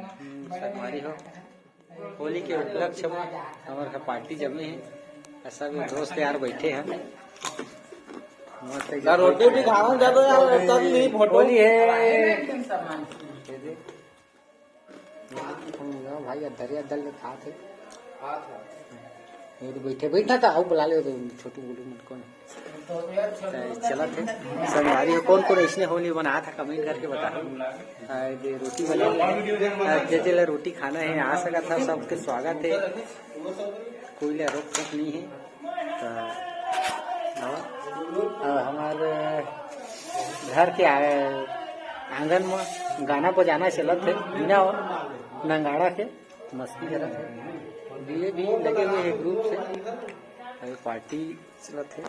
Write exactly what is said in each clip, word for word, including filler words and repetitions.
संगवारी हो, होली के उपलक्ष्य में हमर घर पार्टी जमे हे। ऐसा भी दोस्त यार बैठे हैं। मस्त एकदम रोटी भी खाऊं जब यार, तब नहीं फोटो। होली है। भाई अधर अधर ले खात हे। ये तो बैठे बैठना था, आओ बुला ले तो छोटू बोलू मत कौन। चलत हे संगवारी हो, कौन कौन इसने होली बनात हे कमेंट करके बताओ। आ, ये रोटी बना ले, जे जे ला रोटी खाना हे आ सकत हे, सबके स्वागत हे, कोई ला रोक टोक नहीं हे। तो आओ, आ, हमार घर के आ, आंगन में गाना बजाना चलत हे, बिना नगाड़ा के मस्ती करत हे। डीजे भी लगे हुए हैं ग्रुप से, अभी पार्टी चलत हे।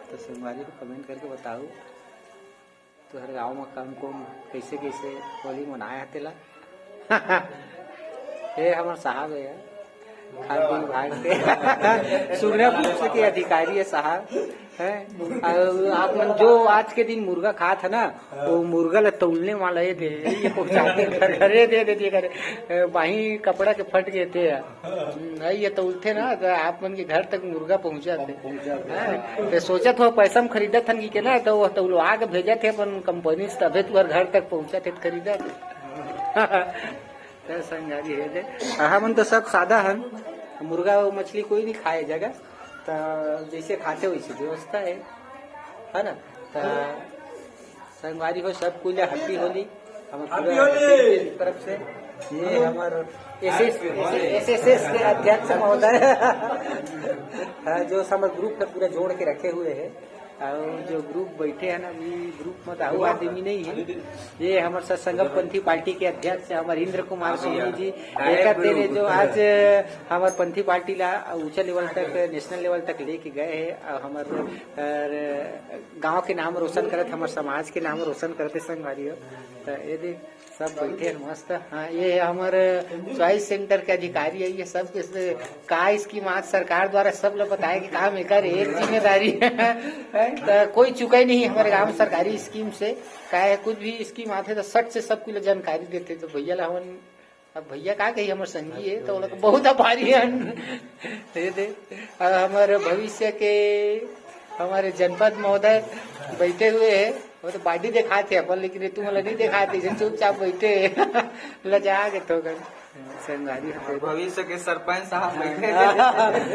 तो संगवारी हो कमेंट करके बताओ, तुहर गांव में कौन कौन कैसे कैसे होली मनाए हे तेला। ये हमर साहब हे यार, खाद्य विभाग के सुगना पुलिस के अधिकारी हे साहब। हैं? और आप मन जो आज के दिन मुर्गा खात हे ना, वो मुर्गा ला तौलने वाला ये दे, ये पहुंचाते घर घरे दे दे दिए करे। ए, बाही कपड़ा के फट गए थे यार। हम्म, ये तौलथे ना, तो आप मन के घर तक मुर्गा पहुंचाते। हैं? तो सोचत हो पैसा में खरीदत हन कि के ना, तो वो तौलवा के भेजत हे अपन कंपनी से, तबे तुहर घर तक पहुंचत हे, खरीदत। तो संगवारी हे दे, हमन तो सब सादा हन, मुर्गा और मछली कोई नहीं खाए जगह, तो जैसे खाते वैसे व्यवस्था है, है ना? तो संगवारी हो, सब कोई ला हैप्पी होली, हमर पूरा Happy होली। Team के तरफ से। ये हमर एसएस, एसएसएस के अध्यक्ष महोदय, हाँ, जो हमर ग्रुप का पूरा जोड़ के रखे हुए हैं। और जो ग्रुप बैठे हैं ना, अभी ग्रुप में तो आऊ आदमी नहीं है। ये हमर सत्संगम पंथी पार्टी के अध्यक्ष हमर इंद्र कुमार सोनी जी, एक तेने जो आज हमर पंथी पार्टी ला ऊंचा लेवल तक, नेशनल लेवल तक लेके गए हैं और हमर, अ, गांव के नाम रोशन करत, हमर समाज के नाम रोशन करत हे संगवारी हो। तो ये देख, सब बैठे हैं मस्त। हाँ, ये हमर चॉइस सेंटर के अधिकारी है, ये सब के से का स्कीम आज सरकार द्वारा सब लोग बताए कि काम एकर एक जिम्मेदारी है। तो कोई चुका ही नहीं हमारे गांव सरकारी स्कीम से, काहे कुछ भी स्कीम आते तो सट से सब कुछ जानकारी देते। तो भैया ला हमन, अब भैया का कही, हमर संगी है तो ओला बहुत आभारी हन। ये दे, अब हमर भविष्य के हमारे जनपद महोदय बैठे हुए हैं, वो तो बाडी दिखाते हैं अपन, लेकिन ये तुम लोग नहीं दिखाते, इसे चुपचाप बैठे हैं। लजा के थोकन संगवारी होते हैं। भविष्य के सरपंच साहब बैठे हैं।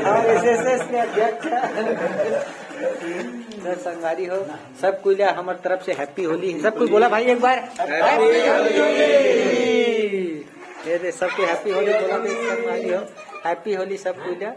और एसएसएस के अध्यक्ष। तो संगवारी हो, सब कोई ला हमर तरफ से हैप्पी होली। सब कोई बोला भाई एक बार, Happy Holi। ये दे, सबके हैप्पी होली बोला, तो संगवारी हो, हैप्पी होली सब कोई ला।